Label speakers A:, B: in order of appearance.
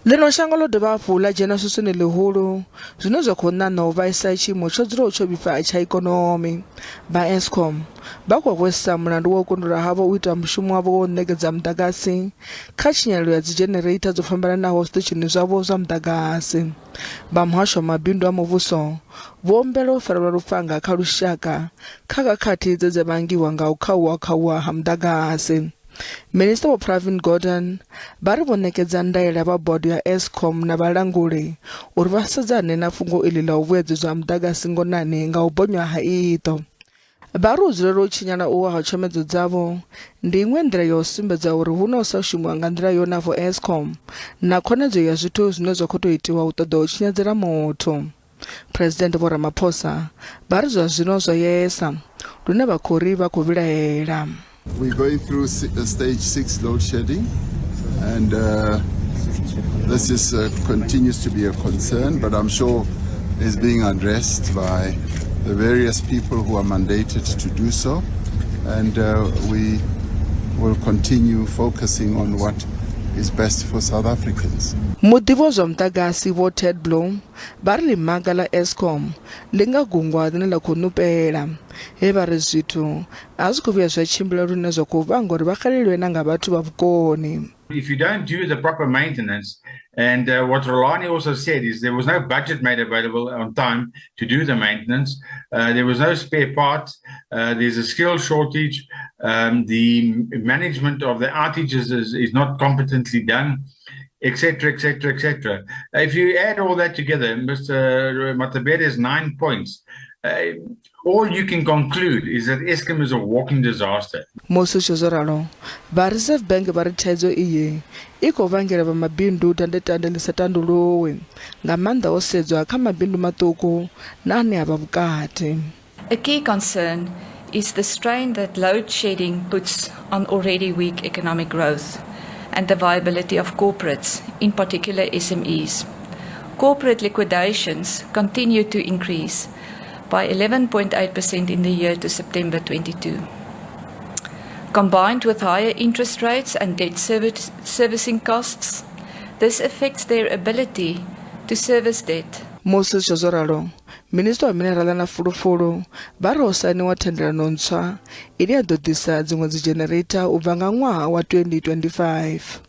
A: Ḽino shango ḽo dovha hafhu ḽa dzhena swiswini ḽihulu, zwine zwa khou ṋaṋa u vhaisa tshiimo tsho dzulaho tsho vhifha tsha ikonomi. Vha Eskom vha khou hwesa mulandu wa u kundelwa havho u ita mushumo wavho wa u ṋekedza muḓagasi kha tshinyalelo ya dzidzhenereitha dzo fhambananaho zwiṱitshini zwavho zwa muḓagasi. Vha muhasho wa mabindu a muvhuso vho humbela u farelwa lufhanga kha lushaka kha khakhathi dze dza vhangiwa nga u khauwa-khauwa ha muḓagasi. Minisiṱa Vho Pravin Gordhan vha ri vho ṋekedza ndaela vha bodo ya Eskom na vhalanguli uri vha sedzane na fhungo iḽi ḽa u vhuedzedzwa ha muḓagasi ngonani nga u bonywa ha iṱo. Vha ri u dzulela u tshinyala uho ha tshomedzo dzavho ndi iṅwe nḓila ya u sumbedza uri hu na u sa shumiwa nga nḓila yone afho Eskom na khonadzeo ya zwithu zwine zwa khou tou itiwa u ṱoḓa u tshinyadzela muthu. Phresidennde Vho Ramaphosa vha ri zwa zwino zwo yesa lune vha khou ri vha khou vhilaela.
B: We're going through stage 6 load shedding, and this is continues to be a concern, but I'm sure is being addressed by the various people who are mandated to do so, and we will continue focusing on what is best for South Africans.
A: Muḓivhi wa zwa muḓagasi Vho Ted Blom vha ri ḽimaga ḽa Eskom ḽi nga gungwa ḽine ḽa khou ṋupela, he vha ri zwithu a zwi khou vhuya zwa tshimbila lune zwa khou vhanga uri vha xelelwe na nga vhathu vha vhukoni.
C: If you don't do the proper maintenance, and what Rolani also said is there was no budget made available on time to do the maintenance. There was no spare parts. There's a skill shortage. The management of the outages is not competently done, etc., etc., etc. If you add all that together, Mr. Matebele's 9 points, all you can conclude is that Eskom is a walking disaster.
A: Musi zwo zwo ralo, vha Reserve Bank vha ri thaidzo iyi i khou vhangela vha mabindu dandetande ḽi sa tanduluwi, nga maanḓa ho sedzwa kha mabindu maṱuku na ane a vha vhukati.
D: A key concern is the strain that load shedding puts on already weak economic growth and the viability of corporates, in particular SMEs. Corporate liquidations continue to increase by 11.8% in the year to September 22. Combined with higher interest rates and debt servicing costs, this affects their ability to service debt.
A: Musi zwi zwo ralo, Minisiṱa wa Minerala na Fulufulu vha ri ho sainiwa thendelano ntswa ine ya ḓo ḓisa dziṅwe dzidzhenereitha u bva nga ṅwaha wa 2025.